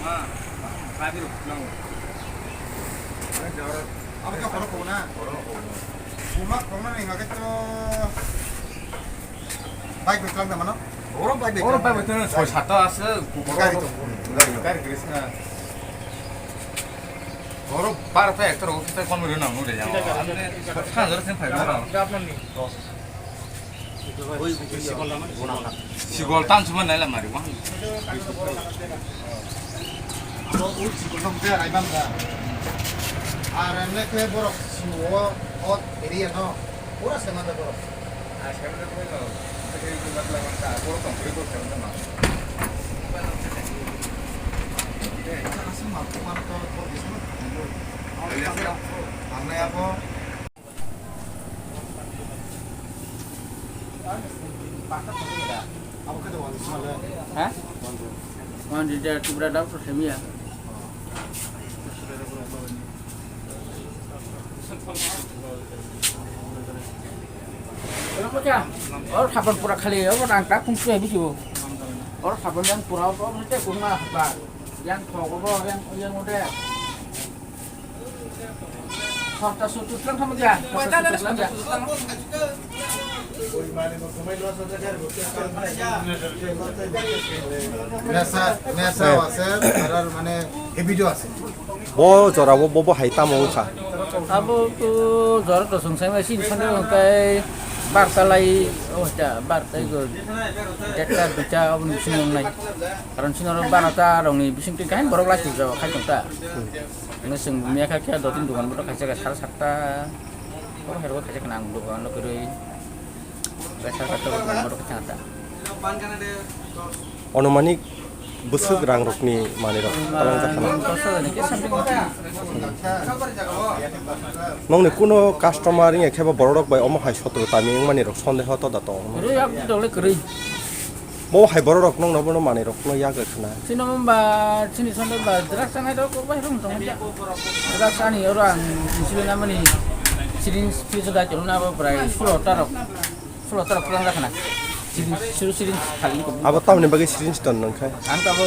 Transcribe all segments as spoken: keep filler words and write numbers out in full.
Abo khe khorok khobna? Khorok khobna ni hwnkhe to bike bai twlang da mano? Oro bike bai twlang. Oro bike bai twlang, soi satta aswk. Gari to. Gari gris na. Oro bar ta ekta rogo kita kon mero nang nure ya. Sa jor sen phai nang. Sikol tan suma nai la mari wah. Abo ui sikol tong te arai bang da. Ar emne khe borok siwo o area no pura se manda borok. Ai se manda borok. Te ke mat la mata borok tong kri ko se manda ma. Asal ma ko ma to ko bisa na. Ang na ya ko. Ha? Wan di da tubra dau to semia. Oro sapan pura khali, oro nang tak kung suai bisi bo. Oro sapan yang pura, oro nang tak kung ma ba. Yang thok bo, yang, yang udah. Mesa, mesa আছে, তারার মানে হেবিটও আছে। Bo jora bo, bo, bo hai tamo wngkha. Abo to jora to song sai mai sin sande wngkai barta lai, oh, ta, barta go, detta, duita, abo ni sini wngnai. Karon sini oro barata rongni bising twi kain borok lai twi jago khai tong ta. Hwnwi chwng mia kha khe do tin dogan bodo kaisa khe sare satta. Oro hai rw kaisa khna ang dogan no kwrwi. Kaisa satta dogan bodo kaisa ta. Onumanik bwswk rang rokni manwi rok talong jak khna. Dos hajar ni khe something. Nongni kuno customer wngya khe bo borok rok bai omo hai sotro tami wngmani rok sondeho to da tong. Rw yak dole kwrwi. Bo hai borok rok nongno bono manwi rok no yak rw khna. Chini mamba chini sonde ba drugs chanai rok bai rung tong ja. Drugs ani oro ang chini namani syringe piece da chini na bo prai sulo ta rok. Sulo ta rok plang rakhna. Syringe, syringe, syringe khali ko. Abo tamni bagwi syringe ton nang khai. Ang ta bo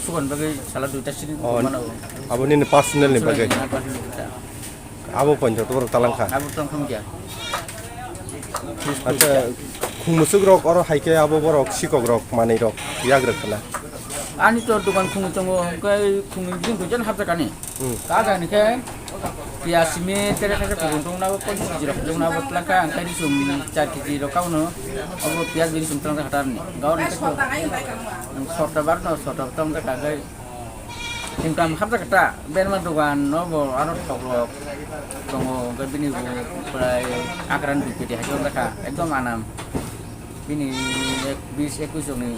sugon bagwi sala duita syringe. Oh, mano. Abo nini personal ni bagwi. Abo poncho to borok talang kha. Abo tong khum kya? Acha, khung musuk rok oro hai khe abo borok sikok rok manwi rok yak rw khna. Ani to dogan khung tongo, hwnkhe khung jin duijan hapjak ani. Hmm. Ka jani khe piyaj simi tere khe khung tong na bo ponchis kg rok tong na bo tlaka ang khe risum char kg rok kauno. Abo piyaj bini sum tong kha tarni. Gaon khe to, sorta bar no sorta tong kha kai. Income hapjak ta, berma dogan no bo aro thok rok tongo, hwnkhe bini bo prai akran dui peti hai wngkha, ekdom anam. Bini ek, bis, ekwis rokni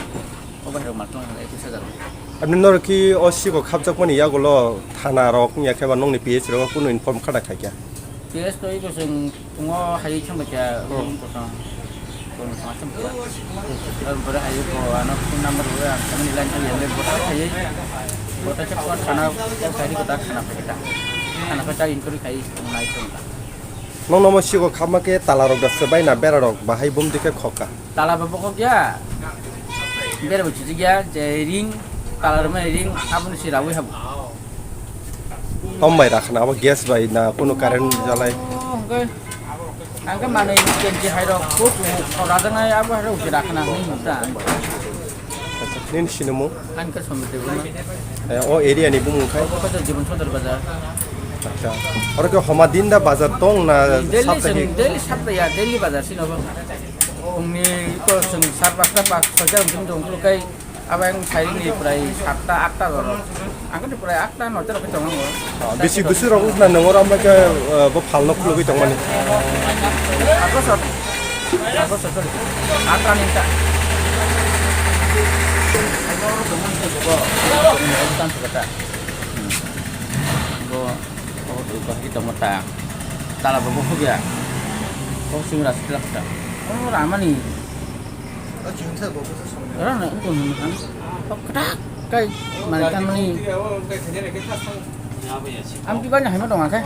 o bahai rok matwng ekkwis hajar. Aboni norok ki o sikok hapjakmani yagulo thana rok wngya khe ba nongni P H rok kunu inform khada khaikha? P H to iko chwng Tongo hai thangbai kha, hmm, kosong. Kosong thangbai kha. Aro bwrwi hai ko ano phone number rwui ang tamni line thang yang bo thang hai. Bo ta khe thana ko khai ko ta thana phe ta. Thana phe ta inquiry khai nai thang ta. Nong nomo siko khama khe tala rok da swbai na bera rok bahai bum dikhe khokha. Tala bo bokok ya. Bera bo chiji ya je ring tala rok mai ring aboni si rawi habu. Tom bai rakhna abo gas bai na kunu current jalai? Oh, hwnkhe, hwnkhe manwi kenji hai rok, ko, ko, ko rajaknai abo hai rok je rakhna hwnwi nukha. Nini sinimung? Ani khe Somito Debbarma. Eh, o area ni bumung khai? Obo khe Jibon Sodor Bazar. Acha. Oro khe homa din da bazar tong na? Daily saptahik? Chwng, daily saptaya, daily bazar sino bo. Phungni ko chwng sar pasta pas soita wngtong tong kai. Abo ang saini prai satta atta rok. Ang khe prai atta noita rok khe tongo. Ah, bisi bwswk rok wngkha na nang oro, omo khe, eh, bo phalno khulugwi tongmani. Atta sot. Atta sot, sorry. Atta ni ta. Bo, bo, bo, bo, tala bo, bo, khubya. Bo, sing ras, ras, ras. Oh, ramani. Ora na, ito na, ano? Pagkatak kay, mantan ni. Ang di ba niya, himo dong, kay?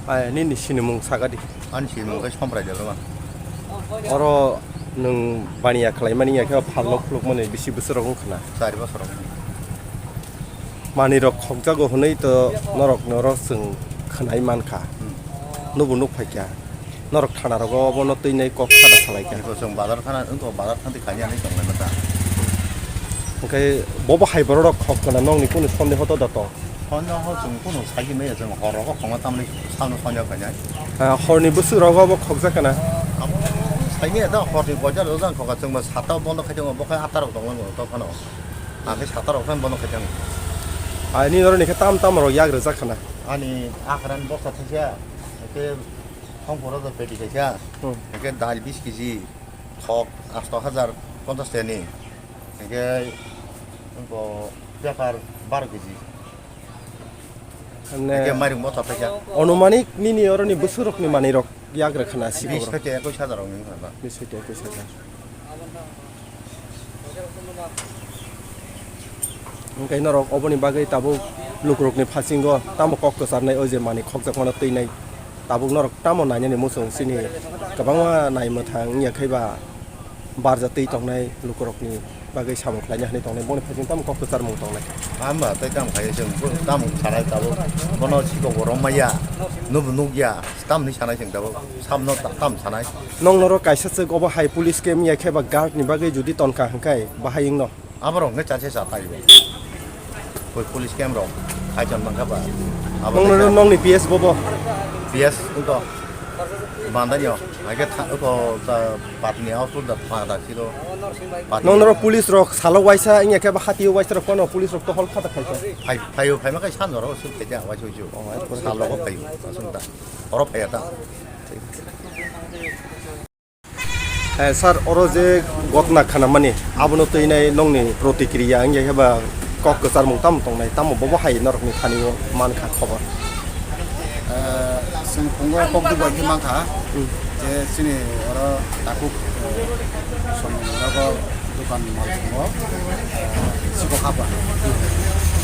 Ai, nini sinimung sagadi. Ani sinimung khe Somprai Debbarma. Oro nwng baniya khlaimani ya khe phalno khulukmani bisi bwswk rok wngkha na? Chari bosor rok. Manwi rok khokjago hwnwi to norok norok chwng khwnai mankha. Hmm. Nubo nuk phaikha. Norok thana rogo obono twi nai kok sada salai kha. Iko chwng bazar thana, wngkha bazar thangti kanya hinwi tonglaima ta. Hwnkhe bobo hai borok rok khok kana nokni kunu sondeho to da tong? Sondeho chwng kunu saigi maya chwng hor rogo khokma tamni sano sondeho kanya. Ah, horni bwswk rogo bo khokjak kana? Abo saigi da horni bojar rogo jang khoka chwng bo sata bondo khai tongo bo khai atta rok tongma to phano. Ang khe sata rok khai bondo khai tongo. Ani noroni khe tam tam rok yak rwjak kana? Ani akharan boksa thaisa. Hwnkhe Thongphoro da peti kaisa, hmm, hwnkhe dal bis kg, thok asto hajar ponchas teni, hwnkhe bo bepar baro kg. Hwnkhe mairung motha paikha. Anumanik nini oroni bwswk rokni manwi rok yagra khana sikok rok? Bis hajar, ekwis hajar rokni wngkha ba. Bis hajar, ekwis hajar. Hwnkhe norok oboni bagwi tabuk lukurokni phasingo tamo kok kwcharnai, o je manwi khokjakmano twinai, tabuk norok tamo nainani muchung chini kwbangma nai mwthang wngya khe ba barja twi tongnai lukurokni bagwi samung khlaina hinwi tongnai, boni phasing tamo kok kwcharmung tongnai. Hamba tei tamo khai chwng tamo sanai tabuk, bono sikok bo romya, nubo nukya, tamni sanai chwng tabuk, samno ta-, tam sanai. Nong norok kaisa swk obo hai police camp ya khe ba guard ni bagwi jodi tonkha hwnkhe bahai wngno. Aborok hwnkhe chase cha tai bo. Poi police camp rok khai chon mankha ba. Abo nong khe norok cha nongni P S bobo. P S wngkha. Bandai yo. Hai khe tha-, wngkha cha patni house da tha da siro. Patni. Nong norok police rok salo waisa wngya khe ba hati waisa rok kono police rok to hol khata khai cha. Phai, phaio phaima khai san norok suk khai cha waisa waisa. Oh, ai pore. Salo ko phaio. Asung ta. Oro phaiya ta. Eh, sir, oro je gotna khanamani, abono twinai nongni protikriya wngya khe ba kok kwcharmung tamo tongnai, tamo bobo hai norokni thani-o mankha khobor? Eh, chwng phungo kok dubai khe mankha, hmm, je chini oro takhuk, eh, som nogo dokan malsongo, eh, sikok hapha.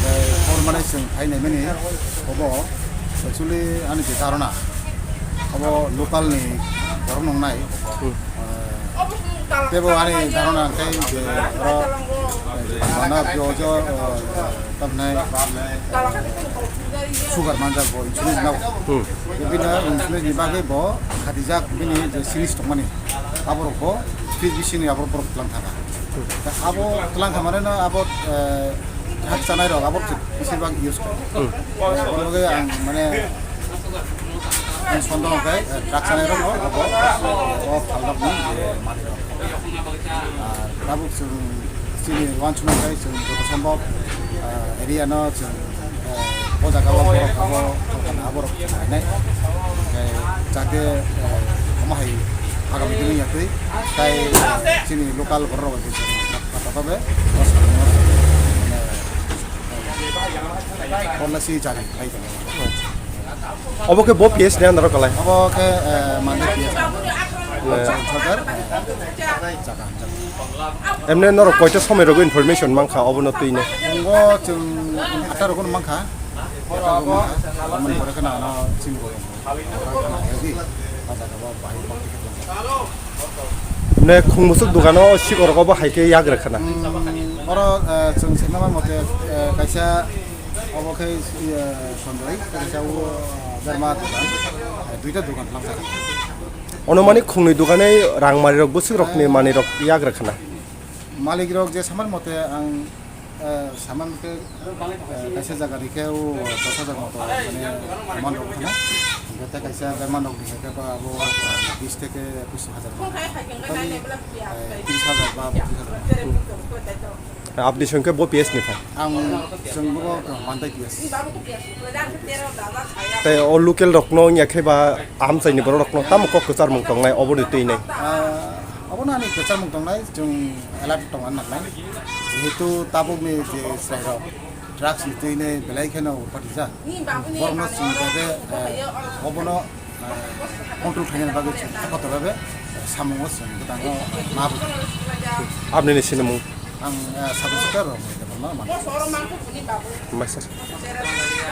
Eh, hor mane chwng phai naimani, obo actually ani je dharona, obo local ni borok nongnai. Hmm. Ah, tebo ani dharona hwnkhe je oro, eh, mana jojo, eh, tamnai, eh, sugar manjak bo insulin nao. Hmm. Bini insulin ni bagwi bo khatijak bini je series tongmani. Aborok bo fridge bisingni aborok borok tlang thaka. Hmm. Abo tlang khamani no abo, eh, hak chanai rok abo besir bak use kha. Hmm. Eh, abo loge ang mane ang sondoh khe, eh, drugs chanai rok no abo, o phalnok ni je manwi rok. Ah, tabuk chwng chini uansuknai khe chwng joto sombhob, ah, area no chwng, eh, o jaga o borok abo, abo rok nainai. Khe jate, eh, omo hai agami dino ya twi tai, eh, chini local borok rok bai khe chwng kha, kha, kha, kha, kha, kha, Porlasi jari khai tong. Obo khe bo P S ni under o kalai? Obo khe, eh, mande P S. Eh. Chwng thokar, eh, jaga, jaga. Emne norok koita somoi rogo information mankha obono twino? Ngo chwng atta rogo mankha. Atta rogo mankha. Amoni pore kheno ano chini rogo. Agi, ah jaga bo bahai bo. Ne khung musuk dogano sikorogo bo hai khe yagra khana. Hmm, oro, eh, chwng saimama mote, eh, kaisa obo khe, eh, Sanjoy, kaisa o, eh, Dharma dogan, eh, duita dogan lamjak. Ono mani khungni dogani rang manwi rok bwswk rokni manwi rok yagra khana. Malik rok je samar mote ang Eh, saman khe, eh, kaisa jaga ni khe o dos hajar moto mane man rok khana. Hingke tei kaisa berman rok ni khe ba abo, eh, bis theke ekus hajar man. Tei, eh, tris hajar ba botris hajar man. Abdi song khe bo P S ni phai? Ang chwng bo mantai P S. Tei o local rok no wngya khe ba amchai ni borok rok no tamo kok kwchar mung tongnai obo ni twi nai? Ah, obo no ani kwchar mung tongnai chwng alert tongna nangnai, jehetu tabukni je chwrairok drugs ni twi nwi belai kheno patijak, borokno chwng bebe, eh, obono, eh, control khainani bagwi chwng apato bebe, eh, samungo chwng bwtangno ma bwkha. Abnini sinimung? Ang, eh, sub inspector rok ni tongma mano. Hambai sir.